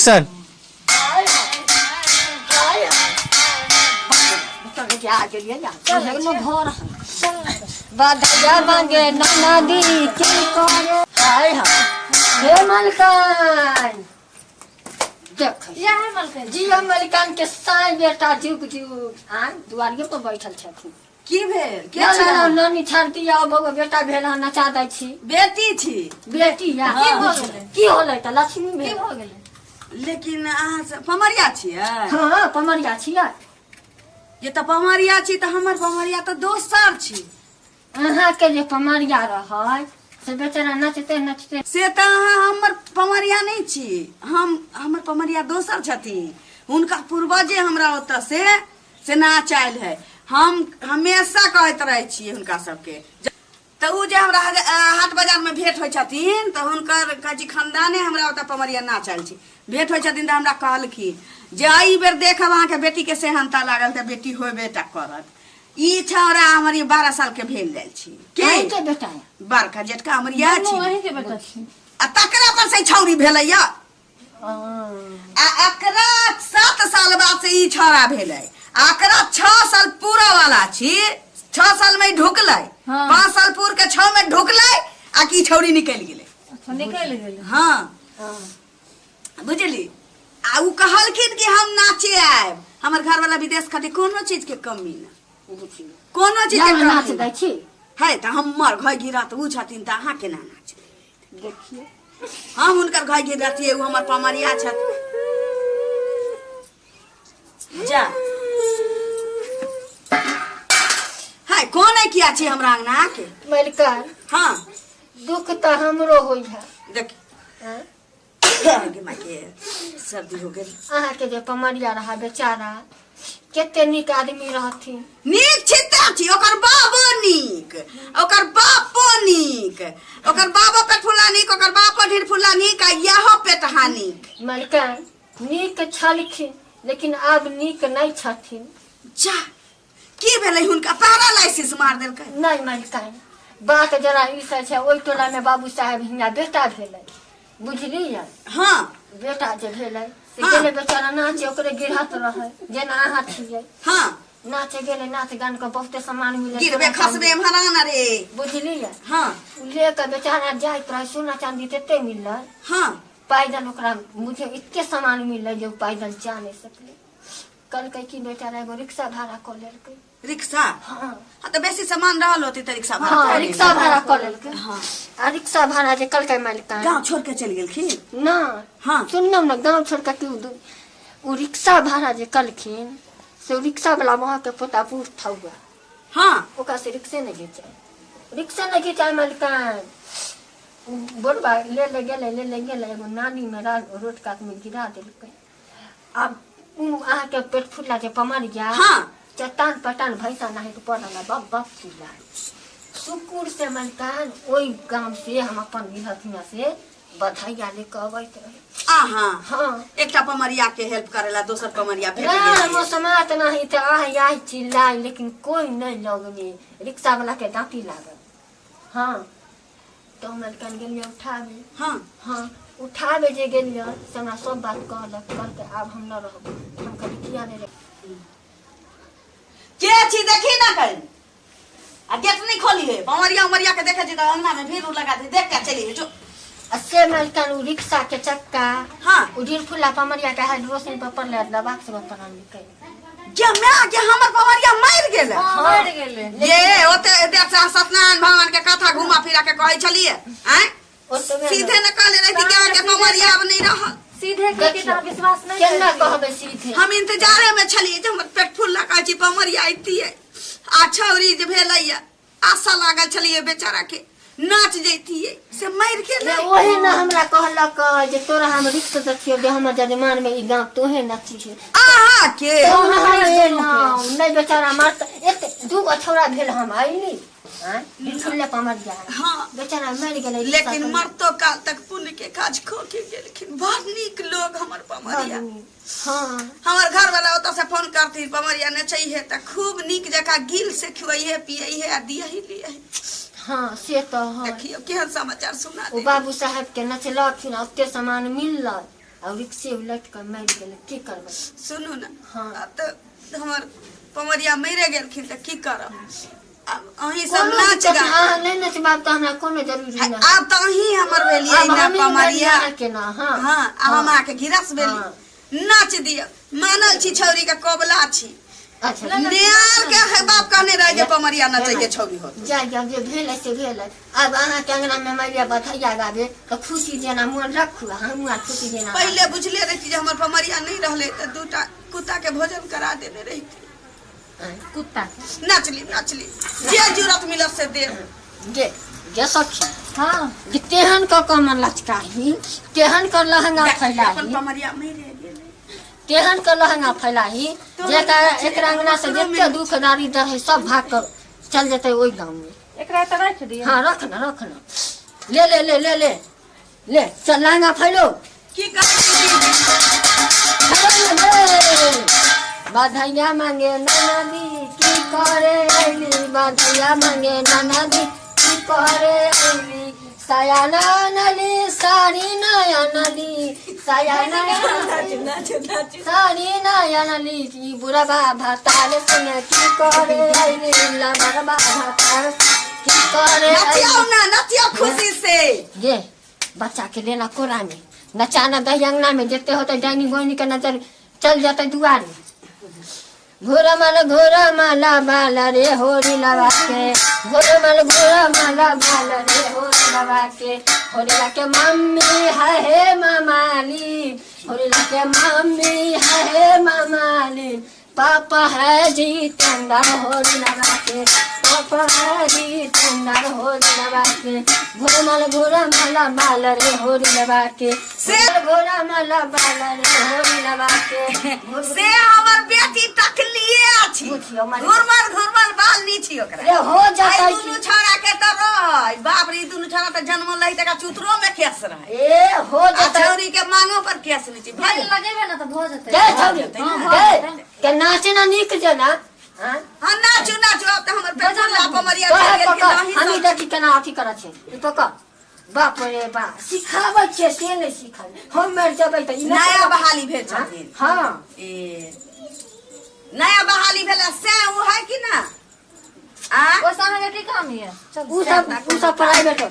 Action. बधाइया मांगे ननदी की करे हाय हाय हे मलकान देख या है मलकान जी हम मलकान के साई बेटा जुग जुग आय दुआरिये पर बैठल छथिन। की भेल के ना छी ना अहाँ? नानी छाड़ दिया बौआ बेटा भेल हन नचा दै छी। बेटी छी। बेटी या। की भऽ गेलै? की होलै तऽ लक्ष्मी की भेल। भऽ गेलै? लेकिन अहाँ सब पमरिया छियै? हँ पमरिया छियै। ये तऽ पमरिया छी तऽ हमर पमरिया तऽ दोसर छी। अहाँके जे पमरिया रहै से बेचारा नचते नचते। से तऽ अहाँ हमर पमरिया नहि छी, हम हमर पमरिया दोसर छथिन। हुनका पूर्वजे हमरा ओतऽ से नाच आयल है। हम हमेशा कहैत रहै छियै हुनका सबके। तऽ ओ जे हमरा हाट बाजारमे भेंट होइ छथिन तऽ हुनकर कहै छी खानदाने हमरा ओतऽ पमरिया नाच आयल छै। भेंट होइ छथिन तऽ हमरा कहलखिन जे एहि बेर देखब अहाँके बेटीके सेहनता लागल तऽ बेटी होबे टा करत। ई छौड़ा हमर ई 12 साल के भेल जाइ छी। के? अहींके बेटा है। बड़का जेठका हमर इएह दुनू छी। अहींके बेटा छी। आ तकरा पर से छौड़ी भेलैया। आ एकरा 7 साल बाद से ई छौड़ा भेलै। आ एकरा 6 साल पूरा वाला छी, 6 साल में ई ढुकलै। हाँ। 5 साल पूर के 6 में ढुकलै आ की छौड़ी निकलि गेलै। अच्छा, निकलि गेलै। हाँ। बुझली? आ उ कहलखिन कि हम नाचे आयब। हमर घर वाला विदेश खातिर कोनो चीज के कमी ना। कोनो चीज के ना नाच कमी दै छी। है तऽ हमर घर गिरत उ छथिन तऽ अहाँ केना नाच? देखिए। हम हुनकर घर गिरतियै, उ हमर पमरिया छथिन। जा। हाय, कोन है किया छी हमरा अंगना के? मलिकान। हाँ। दुख तऽ हमरो होइ है। देख। हाँ? गे माय के सर्दी हो गेल। अहाँके जे पमरिया रहा बेचारा कते नीक आदमी रहथिन। नीक छी तऽ छी, ओकर बाबो नीक, ओकर बापो नीक, ओकर बाबो पेट फुला नीक, ओकर बापो ढेर फुला नीक, आ इहो पेटहा नीक। मलिकान नीक छलखिन लेकिन आब नीक नहि छथिन। जा, की भेलै हुनका? पैरालाइसिस मार देलकै? नहि मलिकान, बात जरा ई से छै, ओहि टोला में बाबू साहेब हियाँ बेटा भेलै, बुझलियै? हाँ। बेटा जे भेलै से हाँ। गेलै बेचारा नाचे, ओकरे गिरहत रहै जेना अहाँ छियै। हाँ। नाचे गेलै, नाच गान के बहुते सामान मिलै, गिरबे सोना खसबे चांदी। एम्हर आन रे। बुझलियै? हाँ। उ ले के बेचारा जाइत रहै, सोना चांदी तते मिललै। हाँ। पैदल ओकरा मुझे एते सामान मिललै जे उ पैदल जा नहि सकलै। कहलकै कि बेचारा एगो रिक्शा भाड़ा कऽ लेलकै। रिक्शा? हाँ। हाँ, तऽ बेसी सामान रहल होतै तऽ रिक्शा भाड़ा हाँ, कऽ लेलकै। रिक्शा भाड़ा कऽ लेलकै। हाँ। आ रिक्शा भाड़ा जे कहलकै मालिकान। गाँव छोड़ के चलि गेलखिन? ना। हाँ। सुनलहुँ ने, गाँव छोड़ के क्यों उ रिक्शा भाड़ा जे कहलखिन से उ रिक्शा वाला वहाँ के पोता बूढ़ था हुआ। हाँ। ओकरा से रिक्शे नहीं घिंचाए, रिक्शे नहीं घिंचाए मालिकान। उ बोलबा ले ले गेलै, ले ले गेलै, एगो नाली में रोड कात में गिरा देलकै। अब उ अहाँके पेट फुटला जे पमर गया। हाँ। चट्टान पटान भैंसा नहीं तो पड़ल बब बब चिल्ला। सुकुर से मलकान ओहि गाम से हम अपन गिरहत से बधाइया लेके अबैत रही। आहा। हाँ। एकटा पमरिया के हेल्प करेला दोसर पमरिया भेट ना, गेल। हम समात नहीं तो आह आह चिल्लाय, लेकिन कोई नहीं लग में रिक्शा वाला के दांती लागल। हाँ। तो हम मलकान गेलियै उठाबे। हाँ। हाँ, उठाबे जे गेलियै से हमरा सब बात कहलक, कहलकै आब हम न रहब। हम कहलियै किया नहि रहब? के छी देखी ना कहीं, आ गेट नहीं खोली है, पमरिया उमरिया के देखे छी तऽ अंगना में भीड़ उड़ लगा दे, देख के चली जो। आ से मलकान उ रिक्शा के चक्का, हाँ। उ ढीर फुला पमरिया के हाथ रोशनी पर पड़लै, दबाक से पड़ल निकलि। गे my गे, हमर पमरिया मरि गेलै। हाँ, मरि गेलै। ये ओते देर से सत्यनारायण भगवान के कथा घुमा फिरा के कहै छलियै, आँय? ओतबे ने। सीधे न कहले रही कि अहाँके पमरिया आब नहि रहल। सीधे के देखियौ। तऽ विश्वास नहि केना करतियै। कहबै सीधे? हम इंतजारे में छलियै जे हमर पेट फुल्ला कहै छी पमरिया अइतियै। आ छौरी जे भेलैया, आशा लागल छलियै बेचारा के नाच जैतियै, से मरि गेलै। ने ओहे ने हमरा कहलक जे तोरा हम रिक्स देखियौ जे हमर जजमान में ई गाँव तोहे नचिहे। अहाँ के? नहि बेचारा मरत, एक दू गो छौड़ा भेल हम अयली। आँय? फुल्ले पमरिया। हाँ। बेचारा मरि गेलै। लेकिन मरतो काल तक पुण्य के काज कऽ के गेलखिन। बड़ नीक लोग हमर पमरिया। हाँ। हमर घर वाला ओतऽ से फोन करथिन पमरिया नचैहे तऽ खूब नीक जकाँ गिल से खियैहे पियैहे आ दियही लियहे। हाँ, से तऽ है। देखियौ केहन समाचार सुना ओ दे। बाबू साहेब के नचलखिन, ओते सामान मिललै। आ रिक्शे उलटि कऽ मरि गेलै। की करबै? सुनू ने। हाँ। आब तऽ हमर पमरिया मरे गेलखिन तऽ की करब आब? अहीं सब कोनो नाच दिक्कत गा नहि, अहाँ नहि नचबाब तऽ हमरा कोनो जरूरी नहि। आब तऽ अहीं हमर भेलियै आब ने हमही पमरिया। के ना। हाँ। हाँ, आ हम अहाँके घिरस भेली। हाँ। नाच दिअ, मानल छी छौरी के कबला छी। अच्छा। नेहाल के है बाप कहने रहे जे पमरिया नचै के छौरी होत। जाय जाउ, जे भेल है से भेल है। आब अहाँके अंगना में मारिया बधैया गाबे तऽ खुशी जेना मोन रखू, हमहूँ आर खुशी जेना। पहिले बुझले रहती जे हमर पमरिया नहीं रहले तऽ दूटा कुत्ता के भोजन करा देने रहती। कुत्ता? नाचली नाचली, जे जरूरत मिलत से दे। गे गे सखी। हाँ। जे तेहन कऽ कऽ मन लचकाही, तेहन कर लहंगा अपन फैलाही। पमरिया मरे गेलै। तेहन कर लहंगा फैलाही तोहर जेकरा एकरा अंगना से जते दुख दारिद्र है सब भाग कर चल जेतै ओहि गाँव में। एकरा तऽ राखि दिअ। हाँ, रख ना, रख ना, ले ले ले ले ले ले चल, लहंगा फैलो। की कहै छी दीदी? बधैया मांगे नाना की करे अइली, बधैया मांगे नाना की करे अइली, साया नली साड़ी नया नली, साया नया नाचू नाचू नाचू। साड़ी नया नली, ई बुढ़ा भातार संगे की करे अइली, लमर भातार की करे नचियौ अइली। ना, नचियौ खुशी से। ये बच्चा के लेना कोरा में नचाना दही अंगना में, जते होते डाइनी गोइनी के नजर चल जाते दुआरे। घोड़ा माला घोड़ा माला बाला रे होरी लगा के, घोड़ा माला घोड़ा माला बाला रे होरी लगा के, होरी ला के मम्मी है हे मामाली, होरी ला के मम्मी है हे मामाली, पापा है जितेंद्र होरी लगा के, पापा है जितेंद्र होरी लगा के, घोड़ा माला घोड़ा माला बाला रे होरी लगा के, से घोड़ा माला बाला रे होरी लगा के। से हमर बेटी तकलिए अछि। बुझियौ माने। घुरमल घुरमल बाल नी छी ओकरा। रे हो जाता। आई दुनू छौड़ा के तऽ रहै, बाप रे, ई दुनू छौड़ा तऽ जन्म लै तका चूतरो में केस रहै। ए हो आ जाता। छौड़ी के मांगो पर केस नहीं छी तेल भाई। लगेबै ने तऽ भऽ जेतै। दे छौरी। हाँ, भऽ दे जेतै। के नाचना नीक जेना, हाँ? हाँ, नाचू नाचू, आब तऽ हमर पेट ला पमरिया तोहे चलि गेलखिन। पकड़ अहीं हम सब देखी केना अथी करै छै ई पकड़। बाप रे बाप, सिखाबै छियै से नहि सिखल, हम मरि जेबै तऽ ई नहि नया करब। बहाली भेल छथिन। हाँ। ए नया बहाली भेला से ओ है कि ना आ? ओहिसँ अहाँके की काम यऽ? चल। उ सब प्राइवेट।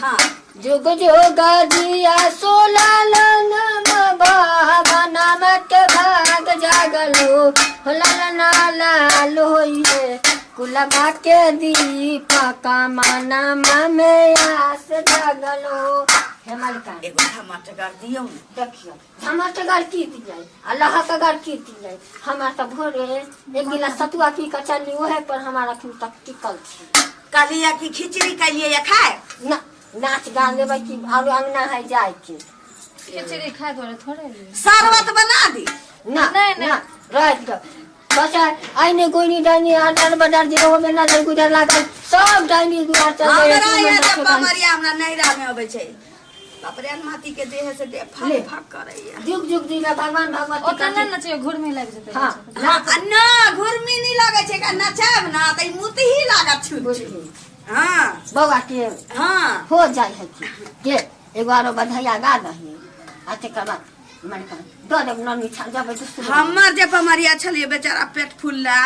हाँ। जुग जुग जिया सोला नाम बाबा नामक भाग जागलो लाल लाल होइए कुलबा के दीपक माना में आस जागलो हे मालिका। एगो टमाटर दियौ ने। देखियौ, झमटगर की दियै आ लहकगर की दियै? हमरा तऽ भोरे एक गिलास सतुआ पी कऽ चलली, ओहे पर हमारा अखन तक टिकल छी। कहलियै कि खिचड़ी कैलियै या खाय। ना, नाच गा लेबै कि आरो अंगना है जाय के। खिचड़ी खाय दुआरे थोड़े एलियै। शरबत बना दी? ना। नहीं, नहीं। ना, राति कऽ बच्चा आइने गोइनी डाइनी आडर बडर जे ओमे नजर गुजर लागल सब डाइनी दुआर चल हमरा गए। यहाँ जे पमरिया हमरा नैहरा में अबै छै, बाप रे, माटी के देह से देह फक ले। फक करैया। जुग जुग दिला भगवान भगवती ओतऽ नहि करथिन। नचियौ, घुरमी लागि जेतै। हाँ। हाँ, आ ना घुरमी नहीं लागै छै, एकरा नचायब ना तऽ ई मुतही लागत छुट। बुझली? हाँ। बौआ के। हाँ। हो जाइ है कि के एगो आरो बधैया गा दही आ तकर बाद मन कर दऽ देब ननी छा जबै तऽ सुबह। हमर जे पमरिया छलियै बेचारा पेट फुल्ला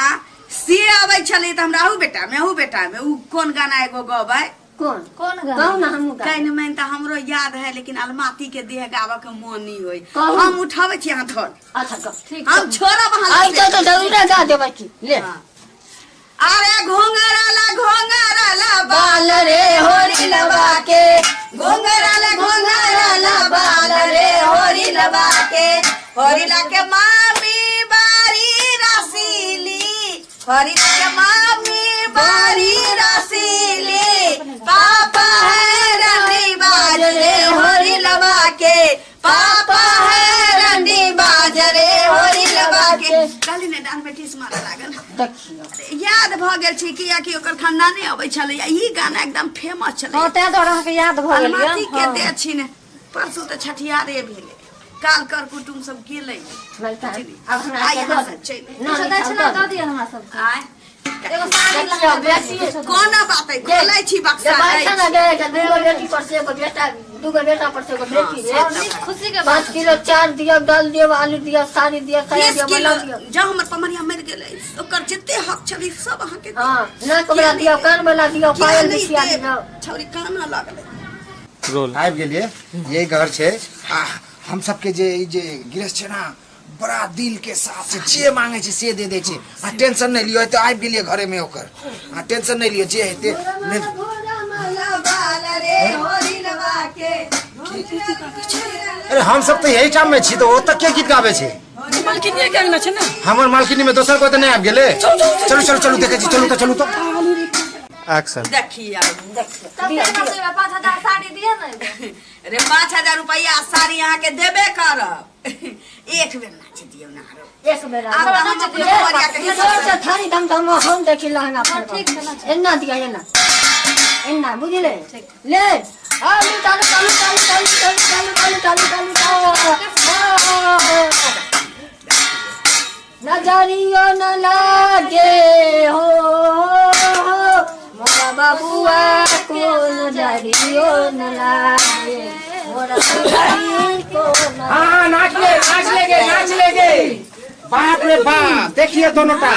से अबै छलै तऽ हमरा अहू बेटा में अहू बेटा में उ कोन गाना एगो गबै? कोन? कोन गाना? कहू ना, हमहूँ गाबै। कनि मनि तऽ हमरो याद है, लेकिन अलमाती के देह गाबऽ के मोन नहीं होय। कहू। हम उठाबै छी, अहाँ धर। अच्छा, गऽ। ठीक। हम छोड़ब अहाँ। आइ तऽ जरूरे गा देबै की ले। हाँ। अरे घोंघराला घोंघराला बाल रे होरी लबा के, घोंघराला घोंघराला बाल रे होरी लबा के, होरी ला के मामी बारी रसीली, होरी ला के मामी बारी रसीली, पापा है रंडी बाज रे होरी लबा के, पापा है रंडी बाज रे होरी लबा के। कहली ने डांड में टीस मारे लागल। देखियौ। याद भऽ गेल छै कियाकि ओकर खानदाने अबै छलै, ई गाना एकदम फेमस छलै। हँ, ताहि दुआरे अहाँके याद भऽ गेल यऽ। अलमाती के हँ। दे छी ने, परसू तऽ छठियारे भेलै, काल कर कुटुम सब गेलै। मलका बुझली। अब हमरा आइ के यहाँ दऽ से दे। चलि। नानी किछु छाव दक्षिणा दऽ दऽ दे। दिअ हमरा सबके। आय। एगो साड़ी देखियौ, बेसी कोना बात है खोलै छी बक्सा जे दै बैठा ना गए के दूगो बेटी पर से एगो बेटा, दूगो बेटा पर से एगो बेटी रे। नीक खुशी के 5 बात किलो चाउर दियौ, दाल दियौ, आलू दियौ, साड़ी दियौ, साया 20 दियौ, किलो बना दियौ। जँ हमर पमरिया मरि गेलै ओकर जते हक छलै सब अहाँके देब। हाँ, नाक वाला दियौ, कान वाला दियौ, किया पायल नहि बिछिया देब? दियौ। छौरी काना लागलै रोल आबि गेलियै यही घर छै आ हम सबके जे ई जे गृहस्थ छै ने बड़ा दिल के साथ से जे मांगे छै से दे दै छै आ टेंशन नहि लियौ तऽ आबि गेलियै घरे में ओकर आ टेंशन नहि लियौ जे हेतै नहि अरे हम सब तऽ यही ठाम में छी तऽ ओतऽ के गीत गाबै छै मालकिनिया के अंगना छै ने हमर मालकिनी में दोसर कोई तऽ नहि आबि गेलै चलू चलू चलू देखै छी चलू तऽ चलू तऽ एक्शन देखियौ कते नचेबै 5000 साड़ी दिअ ने एगो। रे 5000 रुपैआ साड़ी अहाँके देबे करब एक बेर नाच दियौ ना आरो एक बेर आब तऽ हम अपने पमरिया के जोर से थारी धम धम हम देखी लहंगा फरबा। ठीक छै, नाच। एना दिया एना एना बुझले ले आलू तालू तालू तालू तालू तालू तालू तालू तालू तालू नजरियो न लागे हो मोरा बाबुआ को नजरियो न लागे मोरा बाबुआ को न हाँ नाच ले नाच लेंगे नाच लेंगे बाप रे बाप देखिए दोनों का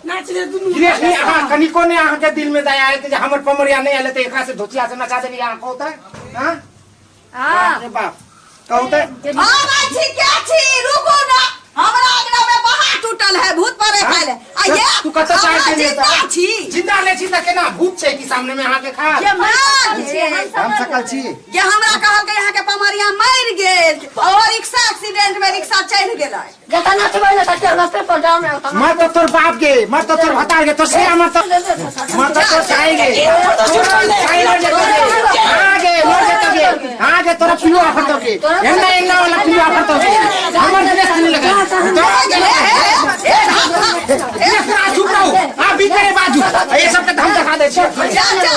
नाच रे दुनू गिरेश नहीं अहाँ कनिको ने अहाँ के दिल में दया आयल जे हमर पमरिया नहीं आयल तऽ एकरा से धोतिया से नचा देली अहाँ कहू तऽ हाँ बाप रे बाप कहू तऽ हम छी के छी रुकू ना हमरा अंगना में पहाड़ टूटल है भूत परे हाँ? खाइले आ ये तू कतऽ चाय हमरा पीने जिंदा छी जिंदा ले छी तऽ केना भूत छै कि सामने में अहाँ के खा ये मार हम सकल छी ये हमरा कहल के यहाँ के पमरिया मर गेल और रिक्शा एक्सीडेंट में रिक्शा चढ़ गेलै जता नचबै ने तते हमरा पेपर डाउन है मर तो तोर बाप के मर तो तोर भतार के तोर से मर तो मर तो तोर साई गे साई मर जेतो गे हां गे मर जेतो गे हां गे तोरा पिलुआ फटतो गे एन्ना एन्ना वाला पिलुआ फटतो गे हमर ड्रेस नहीं लगा चुप रहो आ बीच में बाजू ये सब के हम दिखा दे छी जा जा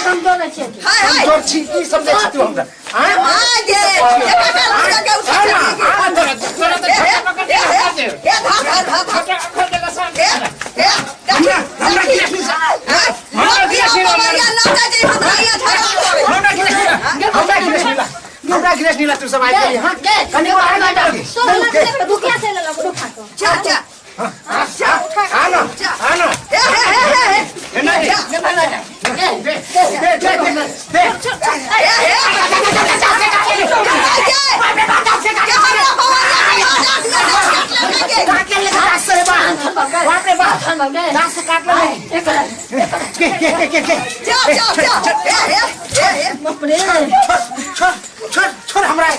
कमजोर छै हाय हाय कमजोर छी की समझे छी तू हमरा हां मार गेल एकर लड़का के उठा आ तोरा तोरा तो पकड़ के हटा दे ए धा धा धा धा पकड़ के लसा ए ए हमरा हमरा गिरेश हमरा गिरेश हमरा गिरेश हमरा गिरेश हमरा गिरेश नीला तू सब आइ गेली हां कनी और आइ गेली तो नाच दुखिया से लेलक उठा कऽ जा जा आ ना आ ना ए हे हे हे हे एना दे दे दे दे दे ए हे काट ले दास से बाप बाप रे बाप दास से काट ले के के के के के जा जा जा ए हे ए हे छोड़ छोड़ छोड़ छोड़ हमरा ए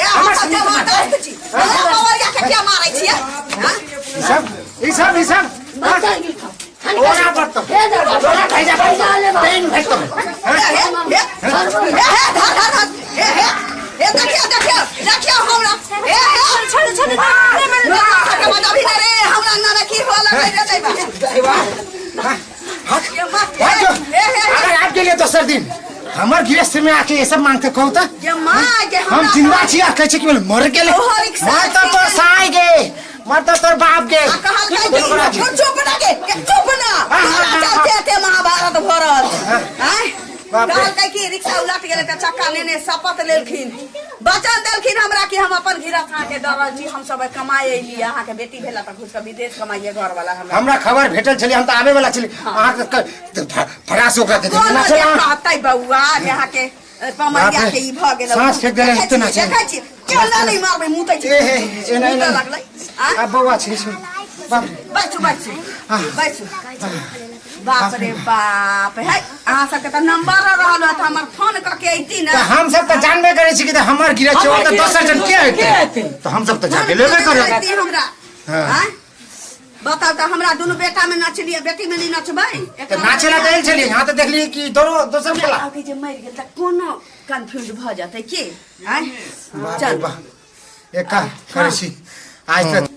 हम जबरदस्त छी हमरा पवरिया के किया मारै छियै हां ई सब ई सब ई सब ओरा पर तो तोरा भेजा पेन भेज तो ए हे ए हे धा धा धा ए हे ए देखियो देखियो देखियो हमरा ए हे छोड़ छोड़ के अभी रे हमरा अंगना में की होला रे रे वाह हाँ ये मां भागो। ए हे अगर आप के लिए दोसर दिन हमर गृहस्थ में आके ये सब मांगते कहू तो ये मां के हम जिंदा छी आ कहै छै कि मर गेलै ओहो रिक्शा मर तो तोर साई गे मर तो तोर बाप गे आ कहलकै कि चुप ना के चुप ना हाँ, हाँ, हाँ, चलते ते महाभारत भऽ रहल आँय बाप रे। कहलकै कि रिक्शा उलट गेलै तऽ चक्का लेने शपथ लेलखिन वचन देलखिन हमरा कि हम अपन घिरत अहाँके दऽ रहल छी हम सब कमाइ अयली अहाँके बेटी भेला तऽ घुसि कऽ विदेश कमाइए घरवाला हमरा हमरा खबर भेटल छलै हम तऽ आबे वाला छली अहाँके फरास ओकरा दे कोनो देने जे कहतै बौआ जे अहाँके पमरिया के ई भऽ गेल साँस फेंक देने हेतै ना छै। देखै छी केना नहि मारबै मुँह तऽ ए हे एना एना लगलै आँय? आब बौआ छै छै। बाप रे। बैसू बैसू बैसू बाप रे बाप है अहाँ सबके तऽ नंबर रहल होत हमर फोन कऽ के अयती ना तऽ हम सब तऽ जानबे करै छी कि तऽ हमर गिरह छै ओ तऽ दोसर जन के के हेतै हेतै? तऽ हम सब तऽ जाके लेबे करब अयती हमरा हाँ। आँय? बताउ तऽ हमरा दुनू बेटा में नचलियै बेटी में नहि नचबै तऽ नाचे ला तऽ आयल छलियै यहाँ तऽ देखलियै कि दोनो दोसर खेला आगे जे मरि गेल तऽ कोनो कंफ्यूज भऽ जेतै की आँय बाप रे चल बाप एक काम करै छी आज तऽ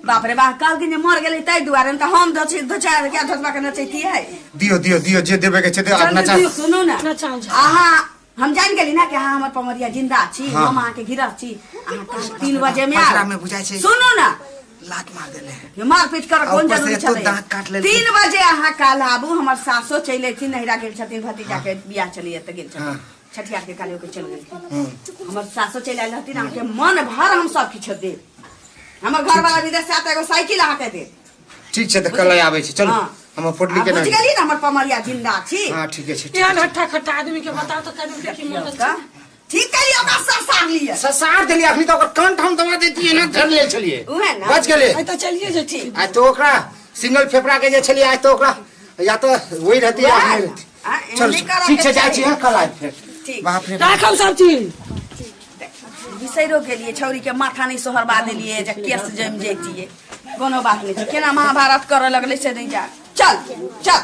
बाप रे बाप कहलखिन जे मर गेलै ताहि दुआरे तऽ हम दो चार के धोतबा के नचैतियै दियो दियो दियो जे देबे के छै दे आब नचा दियौ, सुनू ने नचाउ जाउ। अहाँ हम जान गेली ना कि अहाँ हमर पमरिया जिंदा छी हाँ। हम अहाँके गिरह छी अहाँ काल्हि 3 बजे में पजरा आयब में बुझाइ छै। सुनू ना लात मार देले है। ये मारपीट कर आ कोन ऊपर से जरूरी एतो छलै? दाँत काट लेलकै। 3 बजे अहाँ काल्हि आबू, हमर सासो चलि अयथिन, नैहरा गेल छथिन, भतीजा के बियाह चलिए तऽ गेल छथिन। हाँ। छठियार के काल्हि के चलि गेलखिन। हमर सासो चलि आयल रहथिन, अहाँके मन भर हम सब किछु देब। हमर घरवाला विदेश से आयत, एगो साइकिल अहाँके देब। ठीक छै, तऽ कल आबै छी, चलू। हाँ। हमर पोटली के आ, बुझि गेलियै ने, हमर पमरिया जिंदा छी। हाँ, ठीके छै। एहन हट्टा खट्टा आदमी के बताओ तऽ कनि की मदद का? ठीक कहियो ओकरा ससार लिए। ससार देलियै, अखनी तऽ ओकर कंठ हम दबा दैतियै ने, धर लेल छलियै। उहे ने। बच गेलै। आइ तऽ चलिए जेथिन। आइ तऽ ओकरा सिंगल फेफड़ा के जे छलियै, आइ तऽ ओकरा या तऽ वही रहती या वएह नहि ने। रहती। आ, एहन चल, नहि करऽ ठीक के छै, जाइ चाही। छी, हाँ, कल आबि फेर। ठीक। बाप रे। राखब सब चीज। बिसैरो गेलियै, छौरी के माथा नहि सोहरबा देलियै जे केस जमि जैतियै। कोनो बात नहि छै, केना महाभारत करऽ लगलै से नहि जा। चल चल।